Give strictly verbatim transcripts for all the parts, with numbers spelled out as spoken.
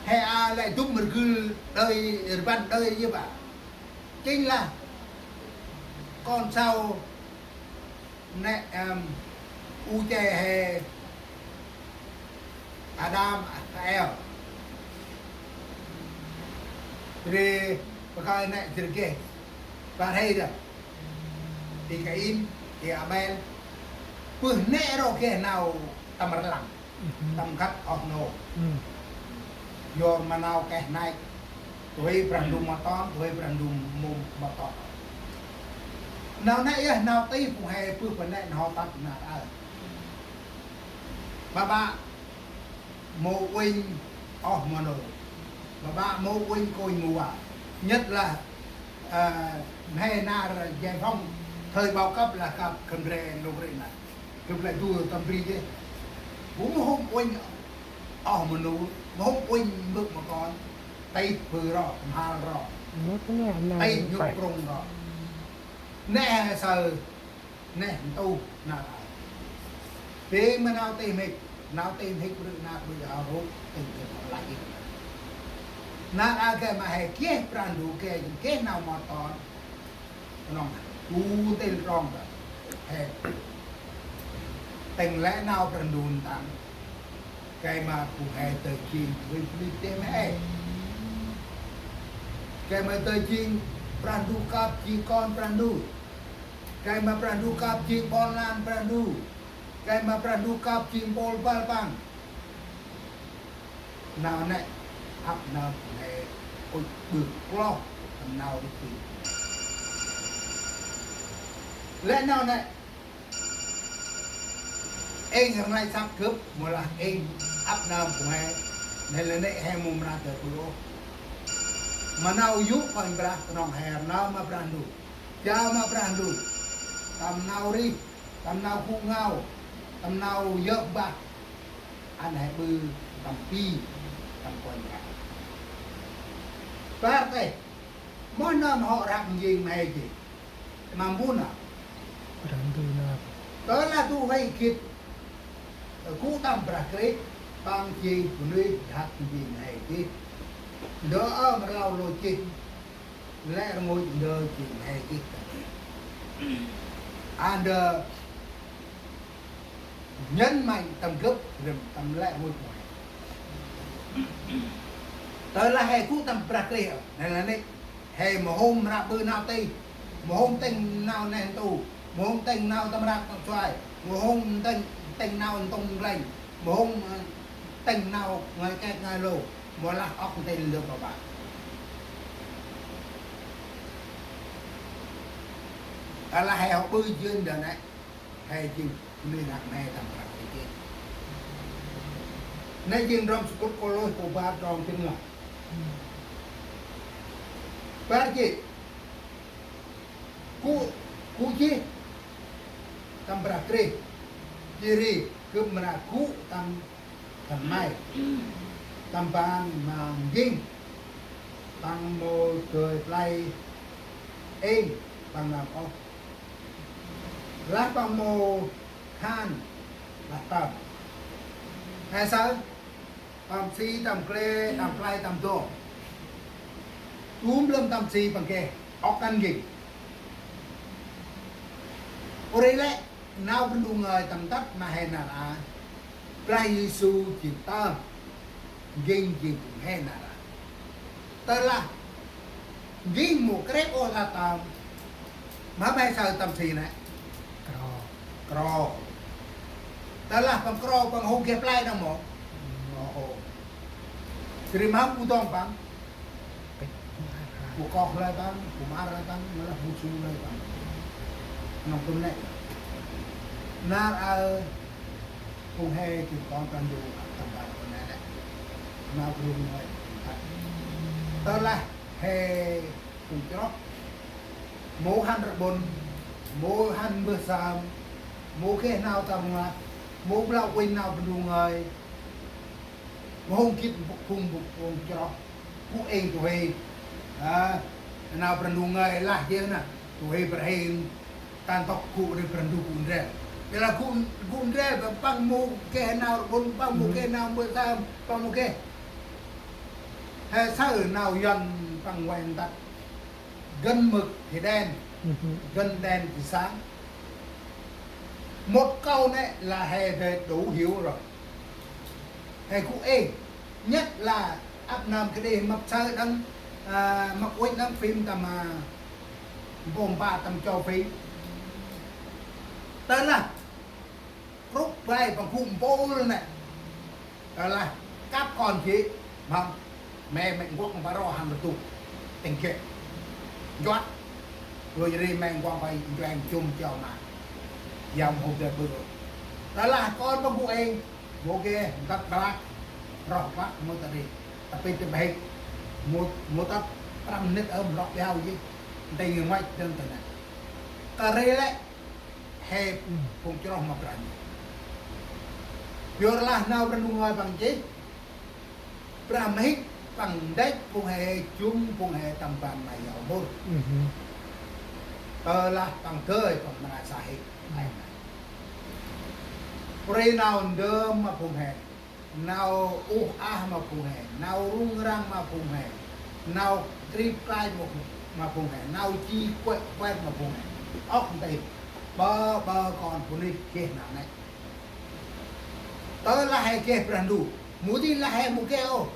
He a lĕ dŭm rgâl đơi, rvăn đơi yơh bah. Chính là kon sau nĕ, em, u che he Ađam, Êva. Ri pakơi nĕ jêr geh. Bar he dah. I Kain, i Abel. Bơh nĕ ro geh nau tâm rlăng. Tâm gâp oh nô. Yor ma nau keh nai. Tui Brah Ndu ma ton, tui Brah Ndu mô ma ton. Nau nĕ yơh, nau tih phung he bơh pa nĕ nau tât nar aơ. Ba ba mô uănh oh ma nô. Ba ba mô uănh kônh mô va. Nhất là, ờ, mhe nar giải phóng thời bao cấp là kăp khân re nô rê na. Gâp lĕ du tâm bri jêh. Bu mô hôm uănh oh ma nô, mô hôm uănh mbơ̆ ma kon. Tih bơh ro, mhal ro. Tih nhŭp prŭng ro. Nĕ he saơ, nĕ ntu nar aơ. Bêng ma nau tih mhĭk, nau tih mhĭk brư̆ nar brư̆ hao rôk, tih mhĭk ma lah jêh. Nar aơ gay ma he geh Brah Ndu geh, geh nau ma ton. Knŏng tu ntil trong dah. He. Tĭng lĕ nau Brah Ndu ntăn. Gay ma phung he dơi jêng, ri bli tê ma he. Gay ma dơi jêng Brah Ndu kăp jêng kon Brah Ndu. Gay ma Brah Ndu kăp jêng ƀon lan Brah Ndu. Gay ma Brah Ndu kăp jêng mpôl băl păng. Nau nĕ, ăp nơm he ŭch ƀư kloh tâm nau rêh bri. Lĕ nau nĕ, êng rnglăch săk gâp, mâu lah êng ăp nơm phung he, nĕ lĕ nĕ he mâu mra dơi ƀư ôh. Ma nau yô̆ Kôranh Brah, knŏng he rnơm ma Brah Ndu, jao ma Brah Ndu, tâm nau rêh, tâm nau gŭ ngao, tâm nau yơk bah, ăn he ƀư tâm pi, tâm Kôranh Brah. Bar têh, moh nơm hŏ răk njêng ma he jêh. Ma mbu nơm. Brah Ndu nơm. Tơ lah du huê gĭt gŭ tâm Brah Krist, păng jêng bunuyh răk njêng ma he jêh. Ndơ ơ mrlau lôch jêh. Lĕ rngôch ndơ jêng ma he jêh. A ndơ nhấn mạnh tâm gâp rĭm tâm lĕ rngôch ma he. Tơ lah he gŭ tâm Brah Krist, nĕ lah nĕ. He mâu hôm mra ƀư nau tih, mâu hôm tĭng nau neh ntu, mâu hôm tĭng nau tâm rnglăp tâm suai, mâu hôm tĭng, tĭng nau ntŭng nglĕnh, mâu hôm, ơ, tĭng nau ngơi kek ngơi lô, mâu lah ŏk ntil ndơ ba ba. Tơ lah he hŏ ƀư jên ndơ nĕ. He jêng bunuyh răk ma he tâm Brah Krist. Nĕ jêng ndrôm sŭt Kôlôs kô bar trong jêng lah. Bar jêh. Gŭ, gŭ jêh tâm Brah Krist. Jêh ri gâp mra gŭ tâm khân may. Tâm ban ma n'ging. Păng mâu dơi play êng păng nơm ôh. Lah păng mâu khan lah tơm. He saơ, tơm si, tơm gle, tơm play, tơm dôm. Dŭm lơm tơm si păng geh, ŏk ăn n'ging. Ur ê lĕ, nau Brah Ndu ngơi tâm ntât ma he nar aơ. Brah Yêsu jêng tơm, n'ging jêng phung he nar aơ. Tơ lah n'ging mâu krêp ôh lah tơm, ma he saơ tâm si nĕ. Kro. Kro. Tơ lah păng kro păng hôm geh play đŏng mâu. Ơ, ơ. Jêh ri ma bu dŏng păng. Bu koh lơi păng, bu mƀăr lơi păng, mâu lah bu su lơi păng. Nơm tŭm nĕ. Nar aơ phung he jêng kon Brah Ndu tâm ban kon nĕ. Nau Brah Ndu ngơi. Tơ lah he phung chroh. Mâu hăn rƀŭn, mâu hăn mbơh sơm, mâu geh nau tâm rnglăp, mâu blau uănh nau Brah Ndu ngơi. Mâu hôm gĭt phung, phung, phung chroh. Gŭ êng du huê. A, nau Brah Ndu ngơi lah jêh nă. Du huê Brah Hêng. Tăn tŏk gŭ ri Brah Ndu gŭ ndrel. Jêh lah gŭ, gŭ ndrel păng mâu geh nau rƀŭn, păng mâu geh nau mbơh sơm, păng mâu geh. He saơ nau Yuăn păng ueh ntăk gân mực thì đen, gân đen thì sáng. Một câu nê là he đã đủ hiểu rồi. He gŭ êng, nhất là ăp nơm kơt đih mâp saơ đăng, à, mâp ŭch đăng phim tâm, à, mpô mpa tâm châu Phi. Tơ lah krŭp bay păng gŭ mpôl nê. Tơ lah kăp kon jê̆, mâm, mê̆ mê̆ nguăk mparo hăn rtŭk tĭng gĭt. Nchuăt. Lôch ri mê̆ nguăk bay nchueng jŭm chiao ma. Yam hôm dơi bơ. Tơ lah kon păng gŭ êng, mâu geh ntăk klak, roh klak mâu tât ri. Tapi tĭp hik, mâu, mâu tât prăm nit ơm roh biao jêh. Ntĭng ngoach dơm tơ nê. Kơt ri lĕ, he phung chroh ma Brah Ndu. Yor lah nau Brah Ndu ngơi păng jêh. Brah mhĭk păng ndĕch phung he jŭm phung he tâm ban ma yau mŭr. Tơ lah păng dơi păng mra sa hik. Pô ri nau ndơm ma phung he. Nau uh ah ma phung he, nau rŭng răng ma phung he, nau krip klach ma phung, ma phung he, nau ji kuet kuet ma phung he. Ŏk ntil, bơ, bơ kon bunuyh geh nau nê. Tơ lah he geh Brah Ndu, mâu di lah he mâu geh ôh.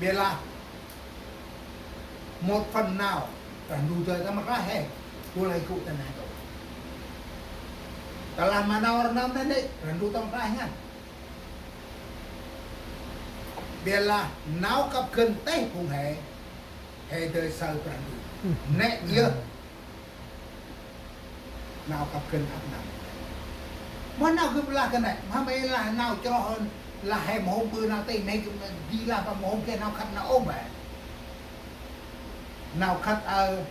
Bialah một phần nau Brah Ndu dơi tâm rklaih he, bu lơi gŭ ta neh ntu. Tơ lah ma nau rnơm nê nê, Brah Ndu tâm rklaih ngăn. Bialah nau kăp gân têh phung he, he dơi saơ Brah Ndu. Nê yơh. Nau kăp gân ăp nơm. Mâu nau gâp lah kơt nê, mâu mê lah nau chroh hơn, lah he mâu hôm ƀư nau têh nê, di lah păng mâu hôm geh nau khât nau ôm bê. Nau khât aơ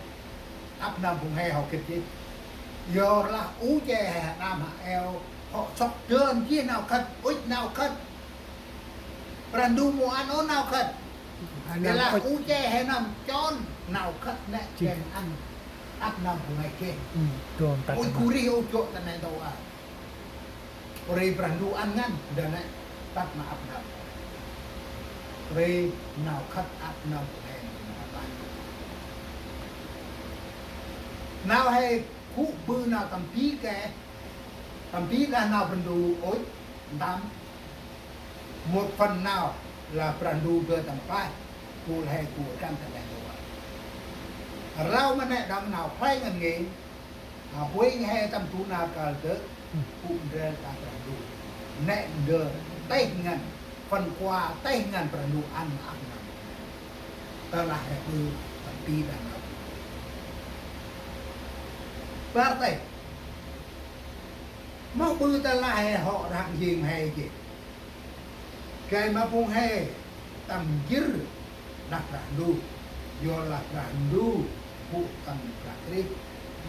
ăp nơm phung he hŏ gĭt jêh. Yor lah u che he hă đam hă eo hŏ sŏk dơn jêh nau khât, ŭch nau khât. Brah Ndu mâu ăn ôh nau khât. Bialah u che he nơm chon nau khât nê, jêh ăn ăp nơm phung he geh. Ôi, gŭ rêh ôh jŏ ta nê ntu a. Pô ri Brah Ndu ăn ngăn, ndơ nê, tât ma ăp nơm. Pô ri nau khât ăp nơm phung he, nau khât. Nau he gŭ ƀư nau tâm pi keh, tâm pi đah nau Brah Ndu ŭch ntăm. Một phần nau lah Brah Ndu dơi tâm rklaih, gŭ lĕ he gŭ rkăng ta neh ntu. Rlau ma nê đŏng nau khlay ngăn ngên, a, huêng he tâm du nar kăl dơ̆, gŭ ndrel đah Brah Ndu. Nê ndơ têh ngăn, phần quà têh ngăn Brah Ndu ăn ma ăp nơm. Tơ lah he ƀư tâm pi đah nau. Bar têh. Mâu ƀư tơ lah he hŏ rhăk njêng he jêh. Gay ma phung he tâm njĭr đah Brah Ndu. Yor lah Brah Ndu gŭ tâm Brah Krist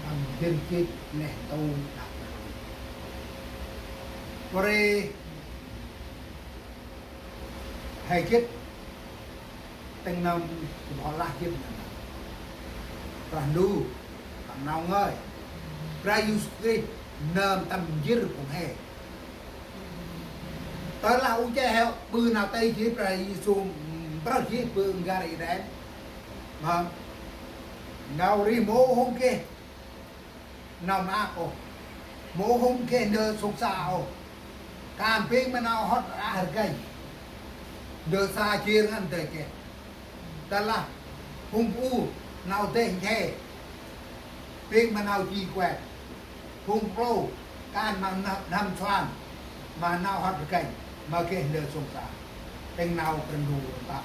tâm njĭr jêh neh ntu đah Brah Ndu. Pô ri he gĭt tĭng nơm, gâp hŏ lah gĭt nơm. Brah Ndu, tâm nau ngơi. Brah Yêsu Krist nơm tâm njĭr phung he. Tơ lah u che he ƀư nau têh jêh Brah Yêsu mprơh jêh ƀư n'gar Êđen. Ma nau ri mâu hôm geh nau maak ôh. Mâu hôm geh ndơ sông sa ôh. Kan bêng ma nau hŏt rah rgănh. Ndơ sa jêr ngăn dơi geh. Tơ lah phung bu nau deh nche. Bêng ma nau ji kuet. Phung klô kan ma nau n'hâm suan. Ma nau hŏt rgănh. Ma geh ndơ sông sa. Tĭng nau Brah Ndu rtăp.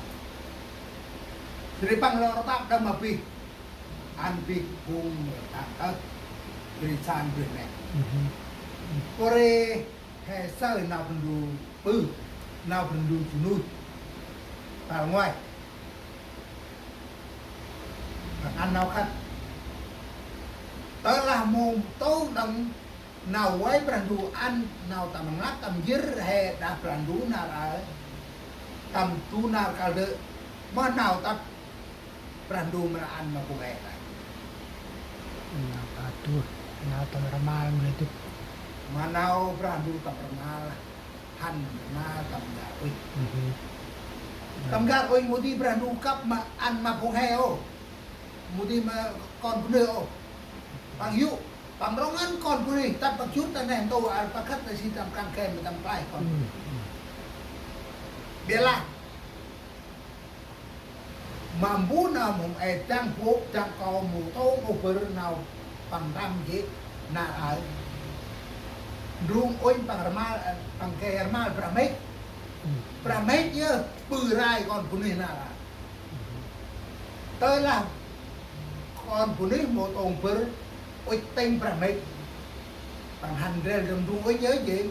Jêh ri păng lŏ rtăp đah ma bih. Ăn bih phung tăng tơh. Jêh ri san bih nê. Pô ri he saơ nau Brah Ndu ƀư, nau Brah Ndu ji nuih. Tal ngoai. Păng ăn nau khât. Tơ lah mâu tŭ đŏng nau vay Brah Ndu ăn nau tâm rnglăp tâm njĭr he đah Brah Ndu nar aơ. Tâm du nar kăl dơ̆. Mâu nau tât Brah Ndu mra ăn ma phung he ta. Nau tât tuh, nau tâm rmal mle dŭt. Ma nau Brah Ndu tâm rmal, hăn rmal tâm nda uih. Tâm găr ŭnh mâu di Brah Ndu kăp ma ăn ma phung he ôh. Mâu di ma kon bunuyh ôh. Păng yô̆, păng rŏng ăn kon bunuyh, tât păng jŭr ta neh ntu, a păng khât ta si tâm kan khe ma tâm klaih kon bunuyh. Ƀiălah ma mbu nơm hôm e dăng bôk dăng kâu mâu tông ôh bâr nau păng ntăm jê̆ nar aơ. Ndrung ŭnh păng rmal, păng geh rmal brah mêch. Brah mêch yơh ƀư rai kon bunuyh nar aơ. Tơlah kon bunuyh mâu tông bâr ŭch tĭng brah mêch, păng hăn ndrel đŏng ndrung ŭnh yơh jêng.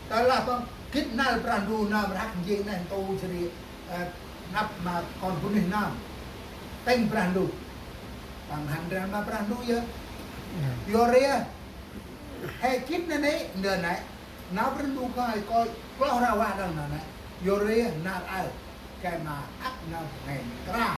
Tơlah păng gĭt năl Brah Ndu nơm rhăk njêng neh ntu jêh ri, ơ, nđâp ma kon bunuyh nơm tĭng Brah Ndu, păng hăn ndrel ma Brah Ndu yơh. Yor ri he gĭt nanê̆ ndơ nê, nau Brah Ndu kơi koi kloh rah vah đŏng nanê̆. Yor ri nar aơ gay ma ăp nau ngăn kra